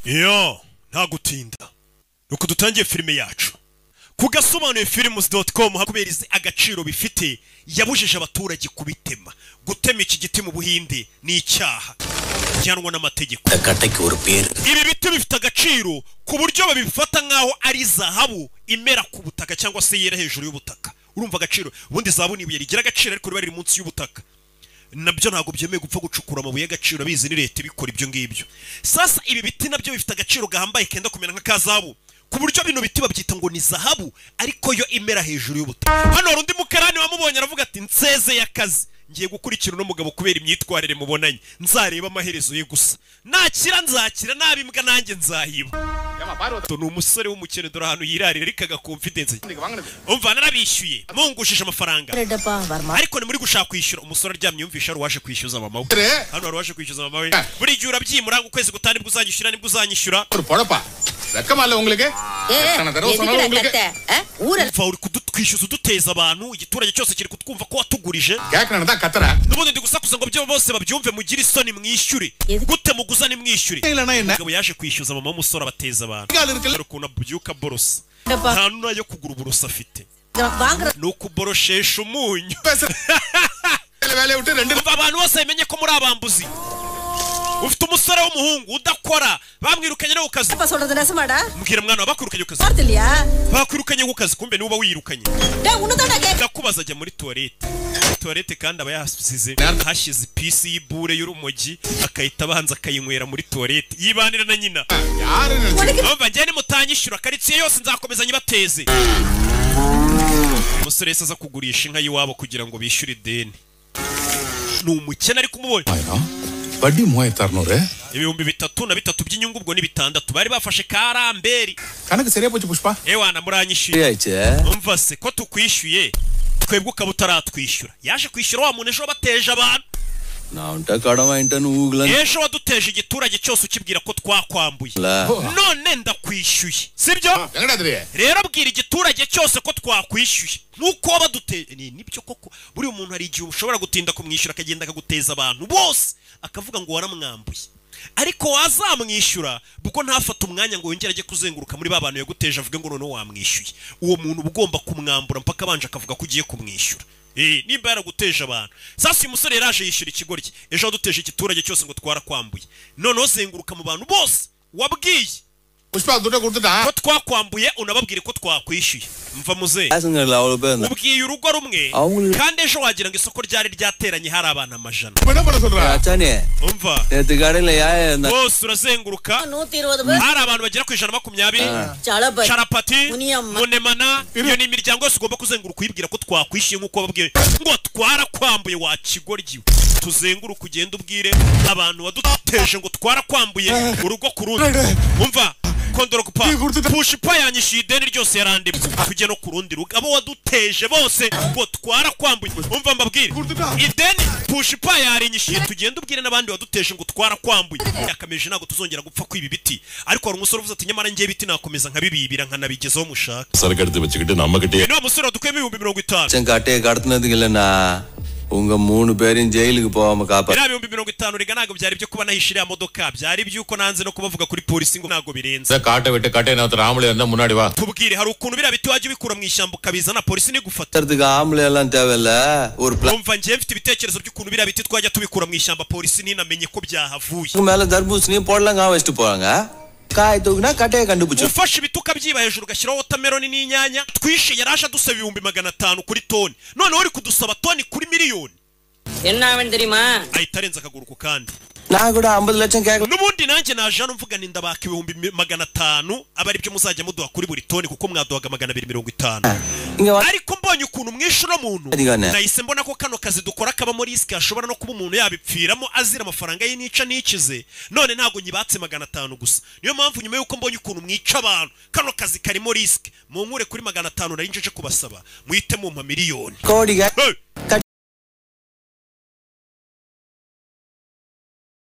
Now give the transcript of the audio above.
Yo, nta gutinda, nuko dutangiye filime yacu ku gasobanuye films.com. Kubera izi agaciro bifite, yabujije abaturage kubitema. Gutema iki giti mu Buhinde ni icyaha gihanwa n'amategeko. கட்டைக்கு ஒரு பேர். Ibi biti bifite agaciro ku buryo babifata nk'aho ari zahabu imera ku butaka cyangwa se yera hejuru y'ubutaka. Urumva agaciro? Ubundi zahabu ni ibuye rigira agaciro, ariko riba riri munsi y'ubutaka. Nabyo ntabwo byemewe gupfa gucukura amabuye y'agaciro, abizi ni leta ibikora ibyo ngibyo. Sasa ibi biti nabyo bifite agaciro gahambaye kenda kumera nka zahabu, ku buryo bino biti babyita ngo ni zahabu, ariko yo imera hejuru y'ubutaka. Hano hari undi mukarani wamubonye, aravuga ati: "Nsezeye akazi, ngiye gukurikira uno mugabo kubera imyitwarire mubonanye, nzareba amaherezo ye gusa. Nakira nzakira, nabimbwa nanjye nzahiba." Ni umusore w'umukene, dore ahantu yirarira, ariko aga confidence. Umva, narabishyuye, mungushije amafaranga, ரெட்டப்பா வருமா. Ariko ni muri gushaka kwishyura. Umusore aryamye yumvisha hari uwaje kwishyuza mama we. Hano hari uwaje kwishyuza mama we. Buri gihe urabyimura ngo ukwezi gutaha nibwo uzanyishyura, nibwo uzanyishyura. ஒரு பொழப்பா? வெக்கமா இல்ல உங்களுக்கு? எத்தனை தடவை சொன்னாலும் எதுக்குடா உங்களுக்கு கத்த ஆ? ஊரெல்லாம் Umva, uri kudutwishyuza uduteza abantu, igiturage cyose kiri kutwumva ko watugurije. கேட்கணும் தான் கத்துறேன். N'ubundi ndi gusakuza ngo byo bose babyumve, mugire isoni mwishyure. Gute muguza nimwishyure? இல்லைன்னா என்ன? Umugabo yaje kwishyuza mama w'umusore, abateza abantu. கால் இருக்குல்ல? Dore ukuntu abyuka borosa, Papa. nta n'ayo kugura uburoso afite, வாங்குற ni ukuboroshesha umunyu. பேசுற வேலையை விட்டு ரெண்டு Umva, abantu bose bamenye ko muri abambuzi. Ufite umusore w'umuhungu udakora, bamwirukanye no ku kazi. அப்பா சொல்றது நெசமாடா? Mbwira mwana wa, bakwirukanye ku kazi? பார்த்து இல்லையா? Bakwirukanye ku kazi, kumbe niwe uba wirukanye. டேய், உன்னதான்டா கேக்க. Ndakubaza. Ajya muri toilette. Toilette kandi aba yasize hashyize ipisi y'ibure y'urumogi, akahita abanza akayinywera muri toilette, yibanira na nyina. யாரு நினைச்சு Umva, njye nimutanyishyura, karitsiye yose nzakomeza nyibateze. Umusore yahise aza kugurisha inka y'iwabo kugira ngo bishyure ideni. Ni umukene, ariko umubonye. ஆயிரம் வட்டி 3600. 3003 by'inyungu, ubwo ni bitandatu bari bafashe karamberi. கணக்கு சரியா போச்சு Pushpa. Ewana, muranyishyuye. ஆயிடுச்சு. Umva se, ko tukwishyuye twebwe ukaba utaratwishyura? Yaje kwishyura wa muntu ejo wabateje abantu. நான் உன்கிட்ட கடன் வாங்கிட்டேன்னு ஊகல. Ejo waduteje igiturage cyose ukibwira ko twakwambuye, none ndakwishyuye, sibyo? எங்கடா தெரியும்? Rero bwira igiturage cyose ko twakwishyuye nk'uko wabaduteje. Ni nibyo koko, buriya umuntu hari igihe ushobora gutinda kumwishyura, akagenda akaguteza abantu bose, akavuga ngo waramwambuye, ariko wazamwishyura kuko ntafate umwanya ngo yongere ajye kuzenguruka muri ba bantu yaguteje avuge ngo noneho wamwishyuye. Uwo muntu uba ugomba kumwambura mpaka abanje akavuga ko ugiye kumwishyura. Nimba yaraguteje abantu. Sasa uyu musore yaraje yishyura ikigoryi ejo waduteje igiturage cyose ngo twarakwambuye. Noneho zenguruka mu bantu bose wabwiye Pushpa துட்டை கொடுத்துட்டான். ko twakwambuye, unababwire ko twakwishyuye. Mva muzehe, பேசஞ்சர்ல அவ்வளவு பேர் இருந்தாங்க. Ubwiye urugo rumwe, அவங்களுக்கு kandi ejo wagira ngo isoko ryari ryateranye, hari abantu amajana. இப்ப என்ன பண்ண சொல்ற? அச்சானே, Umva, நேத்து கடையில யாய இருந்தாங்க. Bose urazenguruka, நூத்தி இருபது பேர். hari abantu bagera ku 120. Chalapathi, Sharapati, Muniyamma. Munemana, iyo ni imiryango yose ugomba kuzenguruka uyibwira ko twakwishyuye nk'uko wababwiye ngo twarakwambuye. Wa kigoryi, tuzenguruke, ugende ubwire abantu waduteje ngo twarakwambuye, urugo ku rundi. Umva, kondoro kupa, Pushipa yanyishyuye ideni ryose yarandimye. Tujye no ku rundi rugo, abo waduteje bose ngo twarakwambuye. Umva mbabwire, ideni Pushipa yarinyishyuye. Tugende ubwire n'abandi waduteje ngo twarakwambuye. Yakameje, ntabwo tuzongera gupfa kwiba ibiti. Ariko hari umusore uvuze ati: "Nyamara njye ibiti nakomeza nkabibibira, nkanabigezaho mushaka." சரக்கு எடுத்து வச்சுக்கிட்டு நம்ம கிட்டே Ni wa musore wadukuyemo 50,000. கட்டையை கடத்தினதுக்கு இல்லைண்ணா, உங்க மூணு பேரையும் ஜெயிலுக்கு போகாம காப்பா. Biriya 50,000 rega ntabwo byari ibyo kuba nahishe iriya modoka, byari iby'uko nanze no kubavuga kuri polisi ngo ntabwo birenze. காட்டை விட்டு கட்டை நவுத்துற ஆம்பளை இருந்தா முன்னாடி வா. Tubwire, hari ukuntu biriya biti wajya ubikura mu ishyamba ukabizana, polisi ntigufata? அதுக்கு ஆம்பளை எல்லாம் தேவையில்ல, ஒரு plan. Umva, njyewe mfite ibitekerezo by'ukuntu biriya biti twajya tubikura mu ishyamba, polisi ntinamenye ko byahavuye. மேல தர்பூசணியும் போடலாம் வச்சுட்டு போறாங்க. காய் தூக்குனா கட்டையை கண்டுபிடிச்சு. Ufashe ibiti ukabyiba hejuru, ugashyiraho watermelon n'inyanya. Twishe yaraje adusaba 500,000 kuri toni, noneho uri kudusaba toni kuri miliyoni. என்ன அவன் தெரியுமா? Ahita arenza akaguru ku kandi. நான் கூட 50 லட்சம் கேட்கல. N'ubundi nanjye naje hano mvuga ni ndabaka 500,000, aba aribyo muzajya muduha kuri buri toni, kuko mwaduhaga 250. இங்க வா- Ariko mbonye ukuntu mwishe uno muntu, Arigana. nahise mbona ko kano kazi dukora kabamo risk, hashobora no kuba umuntu yabipfiramo azira amafaranga ye nica nikize. None ntabwo nyibatse 500 gusa. Niyo mpamvu nyuma y'uko mbonye ukuntu mwica abantu, kano kazi karimo risk, munkure kuri 500 nari njeje kubasaba, muhite mumpa miliyoni. கோடி Hey! கட்டி